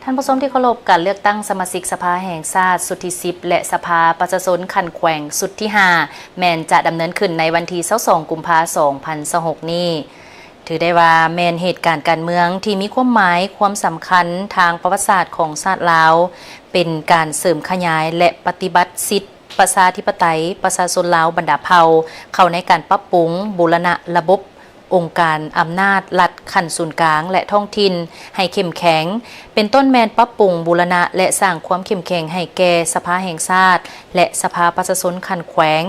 ທ່ານຜູ້ຊົມທີ່ເຄົາລົບ, ການເລືອກຕັ້ງສະມາຊິກສະພາແຫ່ງຊາດຊຸດທີສິບ ແລະ ສະພາປະຊາຊົນຂັ້ນແຂວງຊຸດທີຫ້າ ແມ່ນຈະດຳເນີນຂຶ້ນໃນວັນທີຊາວສອງ ກຸມພາ ສອງພັນຊາວຫົກນີ້ ຖືໄດ້ວ່າແມ່ນເຫດການການເມືອງທີ່ມີຄວາມໝາຍຄວາມສຳຄັນທາງປະຫວັດສາດຂອງຊາດລາວ, ເປັນການເສີມຂະຫຍາຍ ແລະ ປະຕິບັດສິດປະຊາທິປະໄຕປະຊາຊົນລາວບັນດາເຜົ່າ ເຂົ້າໃນການປັບປຸງບູລະນະລະບົບ ອົງການອຳນາດລັດຂັ້ນສູນກາງ ແລະ ທ້ອງຖິ່ນໃຫ້ເຂັ້ມແຂງ, ເປັນຕົ້ນແມ່ນປັບປຸງບູລະນະ ແລະ ສ້າງຄວາມເຂັ້ມແຂງໃຫ້ແກ່ສະພາແຫ່ງຊາດ ແລະ ສະພາປະຊາຊົນຂັ້ນແຂວງ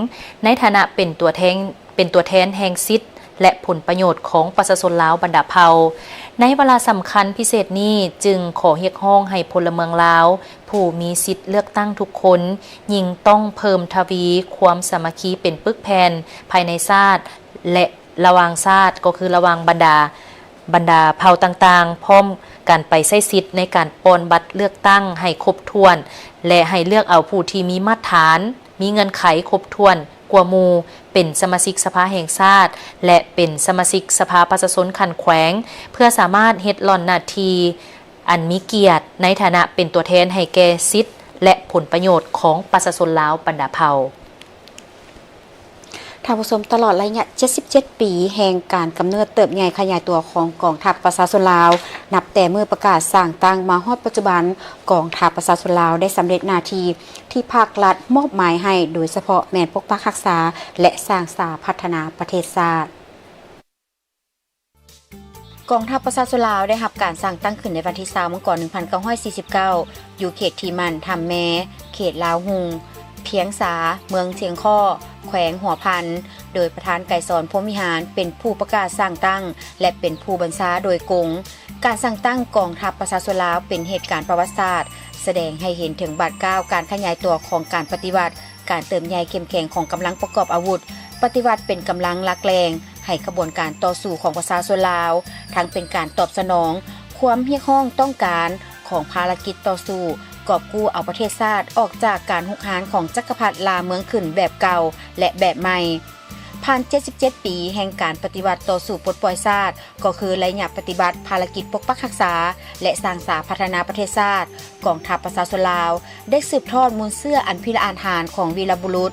ໃນຖານະເປັນຕົວແທນ ເປັນຕົວແທນແຫ່ງສິດ ແລະ ຜົນປະໂຫຍດຂອງປະຊາຊົນລາວບັນດາເຜົ່າ. ໃນວາລະສຳຄັນພິເສດນີ້, ຈຶ່ງຂໍຮຽກຮ້ອງໃຫ້ພົນລະເມືອງລາວຜູ້ມີສິດເລືອກຕັ້ງທຸກຄົນ ຍິ່ງຕ້ອງເພີ່ມທະວີຄວາມສາມັກຄີເປັນປຶກແຜ່ນພາຍໃນຊາດ ແລະ ລະຫວ່າງຊາດ ກໍຄືລະຫວ່າງບັນດາ ບັນດາເຜົ່າຕ່າງໆ ພ້ອມກັນໄປໃຊ້ສິດໃນການປ່ອນບັດເລືອກຕັ້ງໃຫ້ຄົບຖ້ວນ ແລະ ໃຫ້ເລືອກເອົາຜູ້ທີ່ມີມາດຖານ, ມີເງື່ອນໄຂຄົບຖ້ວນກວ່າໝູ່ ເປັນສະມາຊິກສະພາແຫ່ງຊາດ ແລະ ເປັນສະມາຊິກສະພາປະຊາຊົນຂັ້ນແຂວງ ເພື່ອສາມາດເຮັດຫຼ້ອນໜ້າທີ່ອັນມີກຽດ ໃນຖານະເປັນຕົວແທນໃຫ້ແກ່ສິດ ແລະ ຜົນປະໂຫຍດຂອງປະຊາຊົນລາວບັນດາເຜົ່າ. ທ່ານຜູ້ຊົມ, ຕະຫຼອດໄລຍະເຈັດສິບເຈັດປີແຫ່ງການກຳເນີດເຕີບໃຫຍ່ຂະຫຍາຍຕົວຂອງກອງທັບປະຊາຊົນລາວ, ນັບແຕ່ມື້ປະກາດສ້າງຕັ້ງມາຮອດປັດຈຸບັນ, ກອງທັບປະຊາຊົນລາວໄດ້ສຳເລັດໜ້າທີ່ທີ່ພາກລັດມອບໝາຍໃຫ້, ໂດຍສະເພາະແມ່ນປົກປັກຮັກສາ ແລະ ສ້າງສາພັດທະນາປະເທດຊາດ. ກອງທັບປະຊາຊົນລາວໄດ້ຮັບການສ້າງຕັ້ງຂຶ້ນໃນວັນທີຊາວ ມັງກອນ ໜຶ່ງພັນເກົ້າຮ້ອຍສີ່ສິບເກົ້າ ຢູ່ເຂດທີ່ໝັ້ນ ຖ້ຳແມ ເຂດລາວຮຸ່ງ, ພຽງສາ, ເມືອງຊຽງຄໍ້, ແຂວງຫົວພັນ, ໂດຍປະທານໄກສອນ ພົມວິຫານ ເປັນຜູ້ປະກາດສ້າງຕັ້ງ ແລະ ເປັນຜູ້ບັນຊາໂດຍກົງ. ການສ້າງຕັ້ງກອງທັບປະຊາຊົນລາວເປັນເຫດການປະຫວັດສາດ, ສະແດງໃຫ້ເຫັນເຖິງບາດກ້າວການຂະຫຍາຍຕົວຂອງການປະຕິວັດ, ການເຕີບໃຫຍ່ເຂັ້ມແຂງຂອງກຳລັງປະກອບອາວຸດ, ປະຕິວັດເປັນກຳລັງຫຼັກແຫຼ່ງໃຫ້ຂະບວນການຕໍ່ສູ້ຂອງປະຊາຊົນລາວ, ທັງເປັນການຕອບສະໜອງຄວາມຮຽກຮ້ອງຕ້ອງການຂອງພາລະກິດຕໍ່ສູ້ ກອບກູ້ເອົາປະເທດຊາດອອກຈາກການຮຸກຮານຂອງຈັກກະພັດລ່າເມືອງຂຶ້ນແບບເກົ່າ ແລະ ແບບໃໝ່. ຜ່ານເຈັດສິບເຈັດປີແຫ່ງການປະຕິວັດຕໍ່ສູ້ປົດປ່ອຍຊາດ, ກໍຄືໄລຍະປະຕິບັດພາລະກິດປົກປັກຮັກສາ ແລະ ສ້າງສາພັດທະນາປະເທດຊາດ, ກອງທັບປະຊາຊົນລາວ ໄດ້ສືບທອດມູນເຊື້ອອັນພິລະອາດຫານຂອງວີລະບຸລຸດ.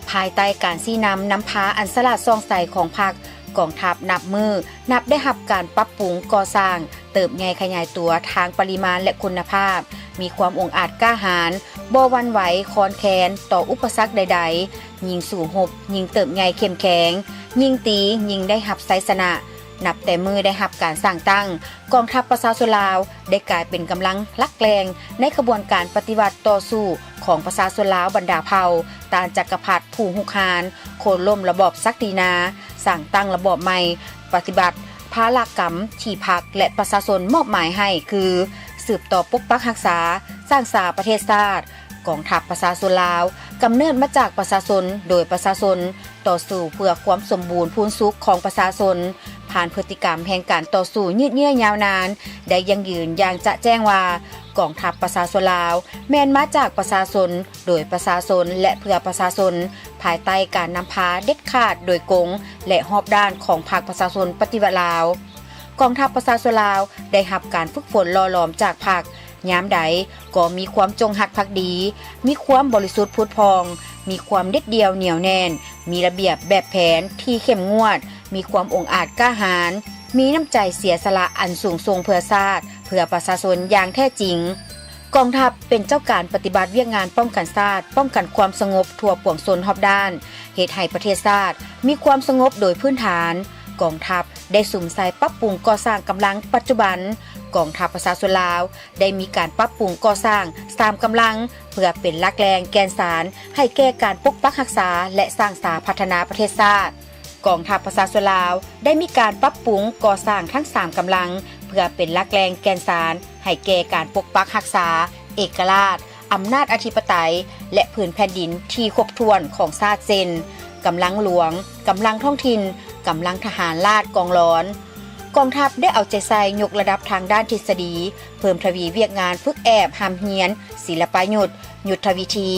ພາຍໃຕ້ການຊີ້ນຳນຳພາອັນສະຫຼາດສ່ອງໃສຂອງພັກ, ກອງທັບນັບມື້ນັບໄດ້ຮັບການປັບປຸງກໍ່ສ້າງ, ເຕີບໃຫຍ່ຂະຫຍາຍຕົວທາງປະລິມານ ແລະ ຄຸນນະພາບ, ມີຄວາມອົງອາດກ້າຫານ, ບໍ່ຫວັ່ນໄຫວຄອນແຄນຕໍ່ອຸປະສັກໃດໆ, ຍິ່ງສູ້ຮົບຍິ່ງເຕີບໃຫຍ່ເຂັ້ມແຂງ, ຍິ່ງຕີຍິ່ງໄດ້ຮັບໄຊຊະນະ. ນັບແຕ່ມື້ໄດ້ຮັບການສ້າງຕັ້ງ, ກອງທັບປະຊາຊົນລາວໄດ້ກາຍເປັນກຳລັງຫຼັກແຫຼ່ງໃນຂະບວນການປະຕິວັດຕໍ່ສູ້ຂອງປະຊາຊົນລາວບັນດາເຜົ່າ, ຕ້ານຈັກກະພັດຜູ້ຮຸກຮານ, ໂຄ່ນລົ້ມລະບອບສັກດີນາ, ສ້າງຕັ້ງລະບອບໃໝ່, ປະຕິບັດພາລະກຳທີ່ພັກ ແລະ ປະຊາຊົນມອບໝາຍໃຫ້ ຄື ສືບຕໍ່ປົກປັກຮັກສາ, ສ້າງສາປະເທດຊາດ. ກອງທັບປະຊາຊົນລາວ ກຳເນີດມາຈາກປະຊາຊົນ, ໂດຍປະຊາຊົນ, ຕໍ່ສູ້ເພື່ອຄວາມສົມບູນພູນສຸກຂອງປະຊາຊົນ. ຜ່ານພຶດຕິກຳແຫ່ງການຕໍ່ສູ້ຍືດເຍື້ອຍາວນານ ໄດ້ຢັ້ງຢືນຢ່າງຈະແຈ້ງວ່າ ກອງທັບປະຊາຊົນລາວ ແມ່ນມາຈາກປະຊາຊົນ, ໂດຍປະຊາຊົນ ແລະ ເພື່ອປະຊາຊົນ, ພາຍໃຕ້ການນຳພາເດັດຂາດ, ໂດຍກົງ ແລະ ຮອບດ້ານຂອງພັກປະຊາຊົນປະຕິວັດລາວ. ກອງທັບປະຊາຊົນລາວ ໄດ້ຮັບການຝຶກຝົນຫຼໍ່ຫຼອມຈາກພັກ, ຍາມໃດກໍມີຄວາມຈົງຮັກພັກດີ, ມີຄວາມບໍລິສຸດຜຸດຜ່ອງ, ມີຄວາມເດັດດ່ຽວໜຽວແໜ້ນ, ມີລະບຽບແບບແຜນທີ່ເຂັ້ມງວດ, ມີຄວາມອົງອາດກ້າຫານ, ມີນ້ຳໃຈເສຍສະຫຼະອັນສູງສົ່ງເພື່ອຊາດ, ເພື່ອປະຊາຊົນຢ່າງແທ້ຈິງ. ກອງທັບເປັນເຈົ້າການປະຕິບັດວຽກງານປ້ອງກັນຊາດ, ປ້ອງກັນຄວາມສະຫງົບທົ່ວປວງຊົນຮອບດ້ານ, ເຮັດໃຫ້ປະເທດຊາດມີຄວາມສະຫງົບໂດຍພື້ນຖານ. ກອງທັບໄດ້ສຸມໃສ່ປັບປຸງກໍ່ສ້າງກຳລັງປັດຈຸບັນ. ກອງທັບປະຊາຊົນລາວ ໄດ້ມີການປັບປຸງກໍ່ສ້າງສາມກຳລັງ ເພື່ອເປັນຫຼັກແຫຼ່ງແກ່ນສານໃຫ້ແກ່ການປົກປັກຮັກສາ ແລະ ສ້າງສາພັດທະນາປະເທດຊາດ. ກອງທັບປະຊາຊົນລາວ ໄດ້ມີການປັບປຸງກໍ່ສ້າງທັງສາມກຳລັງ ເພື່ອເປັນຫຼັກແຫຼ່ງແກ່ນສານໃຫ້ແກ່ການປົກປັກຮັກສາເອກະລາດ, ອຳນາດອະທິປະໄຕ ແລະ ພື້ນແຜ່ນດິນທີ່ຄົບຖ້ວນຂອງຊາດ ເຊັ່ນ ກຳລັງຫຼວງ, ກຳລັງທ້ອງຖິ່ນ, ກຳລັງທະຫານລາດກອງຫຼອນ. ກອງທັບໄດ້ເອົາໃຈໃສ່ຍົກລະດັບທາງດ້ານທິດສະດີ, ເພີ່ມທະວີວຽກງານຝຶກແອບຮ່ຳຮຽນ, ສິລະປະຍຸດ, ຍຸດທະວິທີ,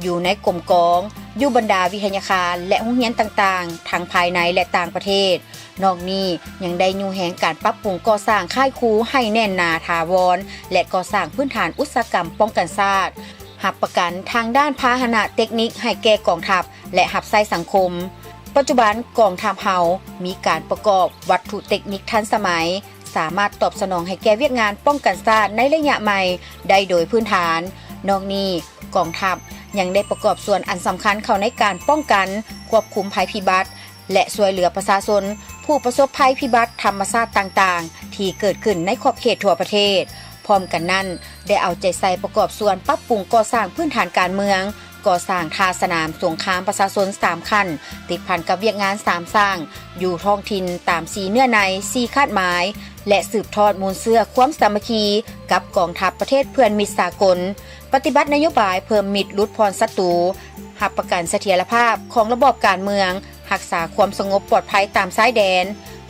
ຢູ່ໃນກົມກອງ, ຢູ່ບັນດາວິທະຍາຄານ ແລະ ໂຮງຮຽນຕ່າງໆ ທັງພາຍໃນ ແລະ ຕ່າງປະເທດ. ນອກນີ້ຍັງໄດ້ຍູ້ແຮງການປັບປຸງກໍ່ສ້າງຄ້າຍຄູໃຫ້ແໜ້ນໜາຖາວອນ ແລະ ກໍ່ສ້າງພື້ນຖານອຸດສາຫະກຳປ້ອງກັນຊາດ, ຮັບປະກັນທາງດ້ານພາຫະນະເຕັກນິກໃຫ້ແກ່ກອງທັບ ແລະ ຮັບໃຊ້ສັງຄົມ. ປັດຈຸບັນກອງທັບເຮົາມີການປະກອບວັດຖຸເຕັກນິກທັນສະໄໝ, ສາມາດຕອບສະໜອງໃຫ້ແກ່ວຽກງານປ້ອງກັນຊາດໃນໄລຍະໃໝ່ໄດ້ໂດຍພື້ນຖານ. ນອກນີ້, ກອງທັບຍັງໄດ້ປະກອບສ່ວນອັນສຳຄັນເຂົ້າໃນການປ້ອງກັນ, ຄວບຄຸມໄພພິບັດ ແລະ ຊ່ວຍເຫຼືອປະຊາຊົນຜູ້ປະສົບໄພພິບັດທຳມະຊາດຕ່າງໆ ທີ່ເກີດຂຶ້ນໃນຂອບເຂດທົ່ວປະເທດ. ພ້ອມກັນນັ້ນ, ໄດ້ເອົາໃຈໃສ່ປະກອບສ່ວນປັບປຸງກໍ່ສ້າງພື້ນຖານການເມືອງ, ກໍ່ສ້າງທ່າສະໜາມສົງຄາມປະຊາຊົນສາມຂັ້ນ, ຕິດພັນກັບວຽກງານສາມສ້າງ ຢູ່ທ້ອງຖິ່ນຕາມສີ່ເນື້ອໃນ, ສີ່ຄາດໝາຍ ແລະ ສືບທອດມູນເຊື້ອຄວາມສາມັກຄີກັບກອງທັບປະເທດເພື່ອນມິດສາກົນ, ປະຕິບັດນະໂຍບາຍເພີ່ມມິດຫຼຸດຜ່ອນສັດຕູ, ຮັບປະກັນສະຖຽນລະພາບຂອງລະບອບການເມືອງ, ຮັກສາຄວາມສະຫງົບປອດໄພຕາມຊາຍແດນ.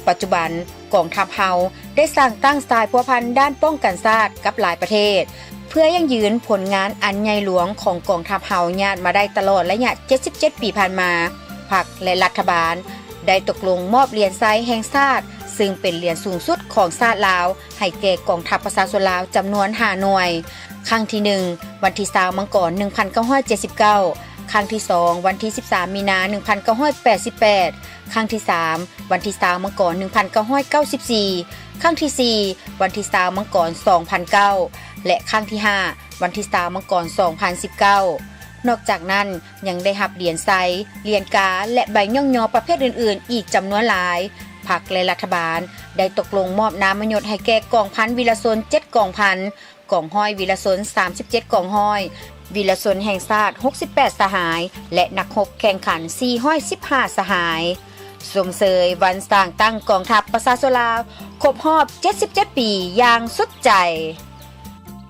ປັດຈຸບັນ, ກອງທັບເຮົາໄດ້ສ້າງຕັ້ງສາຍພົວພັນດ້ານປ້ອງກັນຊາດກັບຫຼາຍປະເທດ, ເພື່ອຢັ້ງຢືນຜົນງານອັນໃຫຍ່ຫຼວງຂອງກອງທັບເຮົາຍາດມາໄດ້ຕະຫຼອດໄລຍະເຈັດສິບເຈັດປີຜ່ານມາ. ພັກ ແລະ ລັດຖະບານໄດ້ຕົກລົງມອບຫຼຽນໄຊແຫ່ງຊາດ, ຊຶ່ງເປັນຫຼຽນສູງສຸດຂອງຊາດລາວ, ໃຫ້ແກ່ກອງທັບປະຊາຊົນລາວຈຳນວນຫ້າໜ່ວຍ. ຄັ້ງທີໜຶ່ງ ວັນທີຊາວ ມັງກອນ ໜຶ່ງພັນເກົ້າຮ້ອຍເຈັດສິບເກົ້າ, ຄັ້ງທີສອງ ວັນທີສິບສາມ ມີນາ ໜຶ່ງພັນເກົ້າຮ້ອຍແປດສິບແປດ, ຄັ້ງທີສາມ ວັນທີຊາວ ມັງກອນ ໜຶ່ງພັນເກົ້າຮ້ອຍເກົ້າສິບສີ່, ຄັ້ງທີສີ່ ວັນທີຊາວ ມັງກອນ ສອງພັນເກົ້າ ແລະ ຄັ້ງທີຫ້າ ວັນທີຊາວ ມັງກອນ ສອງພັນສິບເກົ້າ. ນອກຈາກນັ້ນ, ຍັງໄດ້ຮັບຫຼຽນໄຊ, ຫຼຽນກາ ແລະ ໃບຍ້ອງຍໍປະເພດອື່ນໆ ອີກຈຳນວນຫຼາຍ. ພັກ ແລະ ລັດຖະບານໄດ້ຕົກລົງມອບນາມມະຍົດໃຫ້ແກ່ກອງພັນວີລະຊົນເຈັດກອງພັນ, ກອງຮ້ອຍວີລະຊົນສາມສິບເຈັດກອງຮ້ອຍ, ວີລະຊົນແຫ່ງຊາດຫົກສິບແປດສະຫາຍ ແລະ ນັກຮົບແຂ່ງຂັນສີ່ຮ້ອຍສິບຫ້າສະຫາຍ. ຊົມເຊີຍວັນສ້າງຕັ້ງກອງທັບປະຊາຊົນລາວຄົບຮອບເຈັດສິບເຈັດປີຢ່າງສຸດໃຈ.